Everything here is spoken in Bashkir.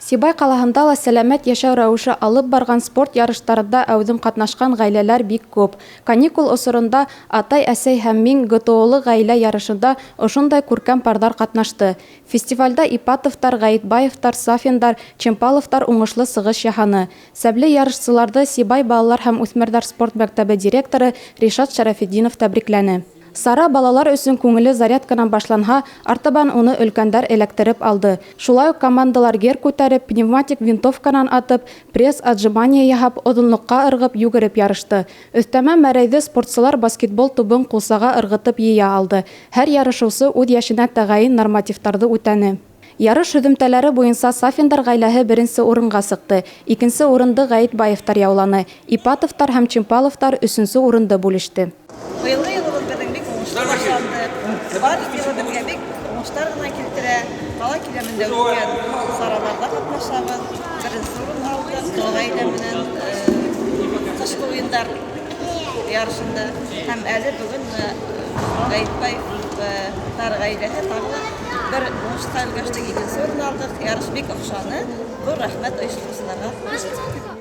Сибай ҡалаһында ла сәләмәт йәшәү рәүеше алып барған, спорт ярыштарында әүҙем ҡатнашҡан ғаиләләр бик күп. Каникул осоронда «Атай, әсәй һәм мин» ГТОлы ғаилә ярышында ошондай күркәм парҙар ҡатнашты. Фестивалдә Ипатовтар, Ғәйетбаевтар, Сафиндар, Чемпаловтар уңышлы сығыш яһаны. Сәбле ярышсыларҙы Сибай балалар һәм үҫмерҙәр спорт мәктәбе директоры Ришат Шәрәфетдинов тәбрикләне. Сара балалар өсөн күңелле зарядканан башланһа, артабан уны өлкәндәр эләктереп алды. Шулай уҡ командалар гер күтәреп, пневматик винтовканан атып, пресс отжимание яһап, оҙонлоҡҡа ырғып, йүгереп ярышты. Өҫтәмә мәрәйҙе спортсылар баскетбол тубын ҡулсаға ырғытып йыя алды. Һәр ярышыусы үҙ йәшенә тәғәйен нормативтарҙы үтәне. Ярыш һөҙөмтәләре буйынса Сафиндар ғаиләһе беренсе урынға сыҡты. Икенсе урынды Ғәйетбаевтар яуланы. Ипатовтар һәм Чемпаловтар өсөнсө урынды бүлеште. Быйылғы йылыбыҙ беҙҙең бик уңышлы башланды. Бар йылы беҙгә бик уңыштар ғына килтерә. Ҡала киләмендә үткән сараларҙа ҡатнашабыҙ. Беренсе урын алдыҡ ғаилә менән ҡышҡы уйындар ярышында. Һәм әле бөгөн Ғәйетбаевтар ғаиләһе тағы ла бер уңышҡа өлгәштек, икенсе урын алдыҡ. Ярыш бик оҡшаны. Ҙур рәхмәт ойоштороусыларға.